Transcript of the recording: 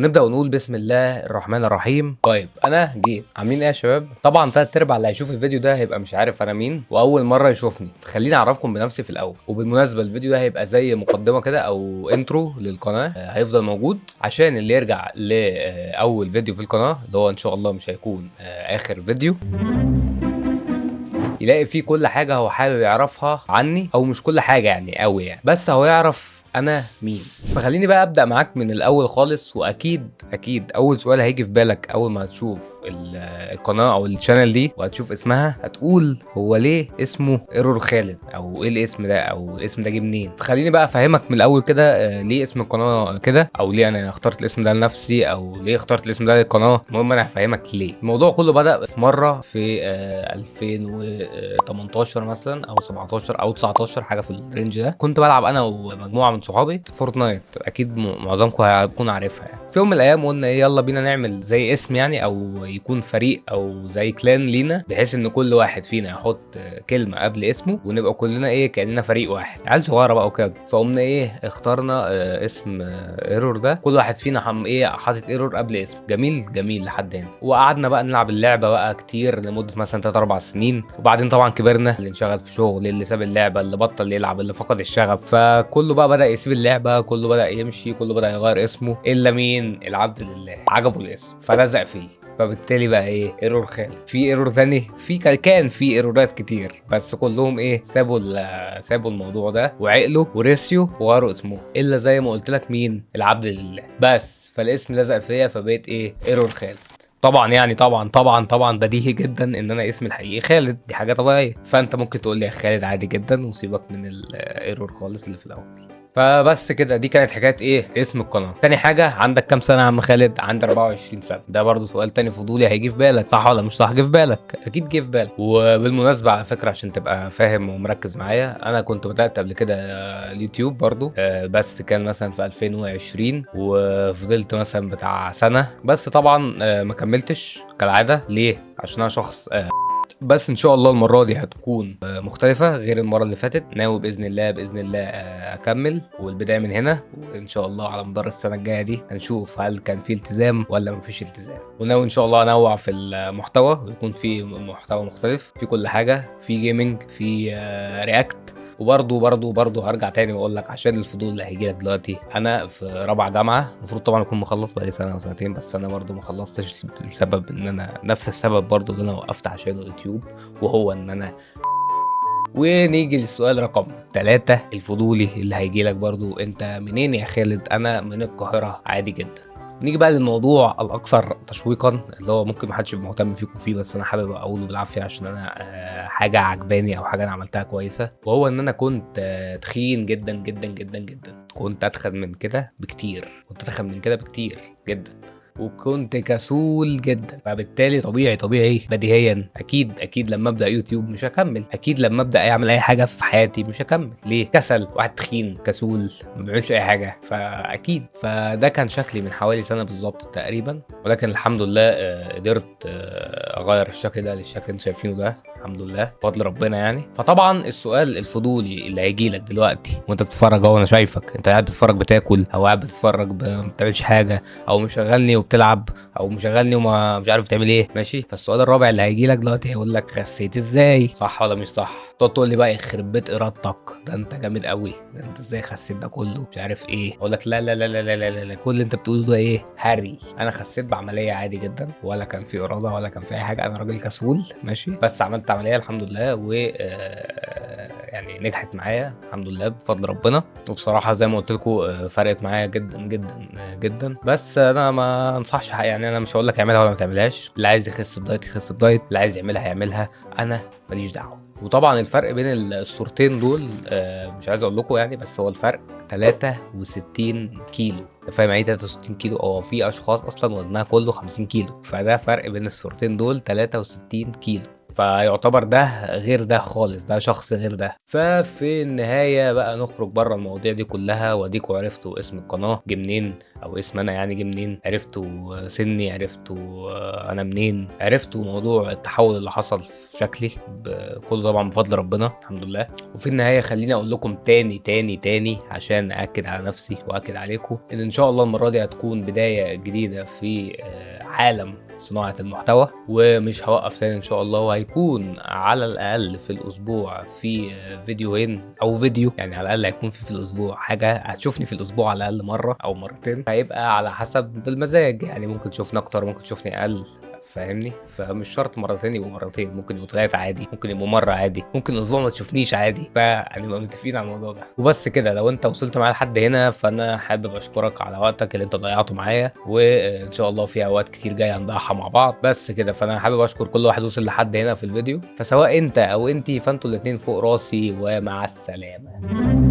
نبدا ونقول بسم الله الرحمن الرحيم. طيب انا جيت، عاملين ايه يا شباب؟ طبعا تلات ارباع اللي هيشوف الفيديو ده هيبقى مش عارف انا مين واول مرة يشوفني، فخليني اعرفكم بنفسي في الاول. وبالمناسبة الفيديو ده هيبقى زي مقدمه كده او intro للقناه، هيفضل موجود عشان اللي يرجع لاول فيديو في القناة اللي هو ان شاء الله مش هيكون اخر فيديو، يلاقي فيه كل حاجة هو حابب يعرفها عني، او مش كل حاجة يعني قوي يعني، بس هو يعرف انا مين. فخليني بقى ابدا معاك من الاول خالص. واكيد اكيد اول سؤال هيجي في بالك اول ما هتشوف القناة او ال channel دي وهتشوف اسمها، هتقول هو ليه اسمه ايرور خالد، او ايه الاسم ده، او الاسم ده جه منين. فخليني بقى افهمك من الاول كده، ليه اسم القناة كده، او ليه انا اخترت الاسم ده لنفسي، او ليه اخترت الاسم ده للقناة. المهم انا هفهمك ليه. الموضوع كله بدا في مرة في 2018 مثلا او 17 او 19، حاجة في ال range ده. كنت بلعب انا ومجموعة من صحابي فورتنايت، اكيد معظمكم هيكون عارفها يعني. في يوم من الايام قلنا ايه، يلا بينا نعمل زي اسم يعني، او يكون فريق او زي clan لينا، بحيث ان كل واحد فينا يحط كلمة قبل اسمه ونبقى كلنا ايه كاننا فريق واحد، عيال صغيرة بقى وكده. فقمنا ايه اخترنا اسم ايرور ده، كل واحد فينا حم ايه حاطط ايرور قبل اسمه. جميل جميل لحد هنا. وقعدنا بقى نلعب اللعبة بقى كتير لمدة مثلا 3 4 سنين. وبعدين طبعا كبرنا، اللي انشغل في شغل، اللي ساب اللعبة، اللي بطل يلعب، اللي فقد الشغف، فكله بقى بدا يسيب اللعبة، كله بدا يمشي، كله بدا يغير اسمه، الا مين؟ العبد لله عجبه الاسم فلزق فيه. فبالتالي بقى ايه ايرور خالد. في ايرور ثاني، في كان في ايرورات كتير، بس كلهم ايه سابوا الموضوع ده وعقلوا ورسيوا وغيروا اسمه، الا زي ما قلت لك مين؟ العبد لله بس. فالاسم لزق فيا فبقيت ايه ايرور خالد. طبعا يعني طبعا طبعا طبعا بديهي جدا ان انا اسمي الحقيقي خالد، دي حاجة طبيعية. فانت ممكن تقول لي يا خالد عادي جدا وسيبك من الايرور خالص اللي في الاول. فبس كده، دي كانت حكاية ايه اسم القناة. تاني حاجة، عندك كام سنة يا عم خالد؟ عندي 24 سنة. ده برضو سؤال تاني فضولي هيجي في بالك، صح ولا مش صح؟ جه في بالك، اكيد جه في بالك. وبالمناسبة على فكرة عشان تبقى فاهم ومركز معايا، انا كنت بدات قبل كده اليوتيوب برضو، بس كان مثلا في 2020، وفضلت مثلا بتاع سنة بس، طبعا ما كملتش كالعادة. ليه؟ عشان انا شخص بس ان شاء الله المرة دي هتكون مختلفة غير المرة اللي فاتت. ناوي باذن الله باذن الله اكمل، والبداية من هنا، وان شاء الله على مدار السنة الجاية دي هنشوف هل كان في التزام ولا مفيش التزام. وناوي ان شاء الله انوع في المحتوى ويكون في محتوى مختلف في كل حاجة، في gaming، في react. وبرضه برضه برضه هرجع تاني واقول لك عشان الفضول اللي هيجي لك دلوقتي، انا في رابعه جامعه، المفروض طبعا اكون مخلص بقالي سنة او سنتين، بس انا برضه ما خلصتش لسبب ان انا نفس السبب برضه اللي انا وقفت عشانه اليوتيوب، وهو ان انا. ونيجي للسؤال رقم 3 الفضولي اللي هيجي لك برضو، انت منين يا خالد؟ انا من القاهرة عادي جدا. نيجي بقى للموضوع الاكثر تشويقا اللي هو ممكن محدش يبقى مهتم فيكم فيه، بس انا حابب اقوله بالعافية عشان انا حاجة عجباني او حاجة انا عملتها كويسة، وهو ان انا كنت تخين جدا جدا جدا جدا. كنت اتخن من كده بكتير، كنت اتخن من كده بكتير جدا، وكنت كسول جدا. فبالتالي طبيعي طبيعي بديهيا اكيد اكيد لما ابدا يوتيوب مش هكمل، اكيد لما ابدا اعمل اي حاجة في حياتي مش هكمل. ليه؟ كسل، واحد تخين كسول ما بيعملش اي حاجة، فاكيد. فده كان شكلي من حوالي سنة بالظبط تقريبا، ولكن الحمد لله قدرت اغير الشكل ده للشكل اللي انتم شايفينه ده، الحمد لله بفضل ربنا يعني. فطبعا السؤال الفضولي اللي هيجي لك دلوقتي وانت بتتفرج اهو، انا شايفك انت قاعد بتتفرج بتاكل، او قاعد بتتفرج ما بتعملش حاجة، او مشغلني وبتلعب، او مشغلني وما مش عارف تعمل ايه، ماشي. فالسؤال الرابع اللي هيجي لك دلوقتي هيقول لك خسيت ازاي، صح ولا مش صح؟ تقعد تقول لي بقى يخرب بيت ارادتك، ده انت جامد قوي، ده انت ازاي خسيت ده كله، مش عارف ايه. اقول لك لا لا لا لا لا لا لا، كل اللي انت بتقوله ده ايه؟ هري. انا خسيت بعملية عادي جدا، ولا كان في اراده ولا كان في اي حاجة، انا راجل كسول ماشي، بس عملت عملية الحمد لله، و يعني نجحت معايا الحمد لله بفضل ربنا. وبصراحة زي ما قلت لكم فرقت معايا جدا جدا جدا. بس انا ما انصحش يعني انا مش هقول لك اعملها ولا ما تعملهاش، اللي عايز يخس ب diet يخس ب diet، اللي عايز يعملها يعملها، انا ماليش دعوه. وطبعا الفرق بين الصورتين دول مش عايز اقول لكم يعني، بس هو الفرق 63 كيلو. انت فاهم يعني ايه 63 كيلو؟ هو في اشخاص اصلا وزنها كله 50 كيلو، فده فرق بين الصورتين دول 63 كيلو. فيعتبر ده غير ده خالص، ده شخص غير ده. ففي النهاية بقى نخرج بره المواضيع دي كلها، واديكوا عرفتوا اسم القناة جه منين، او اسم انا يعني جه منين، عرفتوا سني، عرفتوا انا منين، عرفتوا موضوع التحول اللي حصل في شكلي، كله طبعا بفضل ربنا الحمد لله. وفي النهاية خليني اقول لكم تاني تاني تاني عشان اكد على نفسي واكد عليكم ان شاء الله المرة دي هتكون بداية جديدة في عالم صناعة المحتوى، ومش هوقف تاني ان شاء الله، وهيكون على الاقل في الاسبوع في فيديوهين او فيديو، يعني على الاقل هيكون في الاسبوع حاجة هتشوفني في الاسبوع على الاقل مرة او مرتين، هيبقى على حسب بالمزاج يعني، ممكن تشوفني اكتر ممكن تشوفني اقل، فاهمني؟ فمش شرط مرتين يبقوا مرتين، ممكن يبقوا 3 عادي، ممكن يبقوا مرة عادي، ممكن اسبوع ما تشوفنيش عادي، فهنبقى متفقين على الموضوع ده. وبس كده، لو انت وصلت معايا لحد هنا فانا حابب اشكرك على وقتك اللي انت ضيعته معايا، وان شاء الله في اوقات كتير جاية هنضيعها مع بعض. بس كده، فانا حابب اشكر كل واحد وصل لحد هنا في الفيديو، فسواء انت او انتي فانتوا الاتنين فوق راسي، ومع السلامة.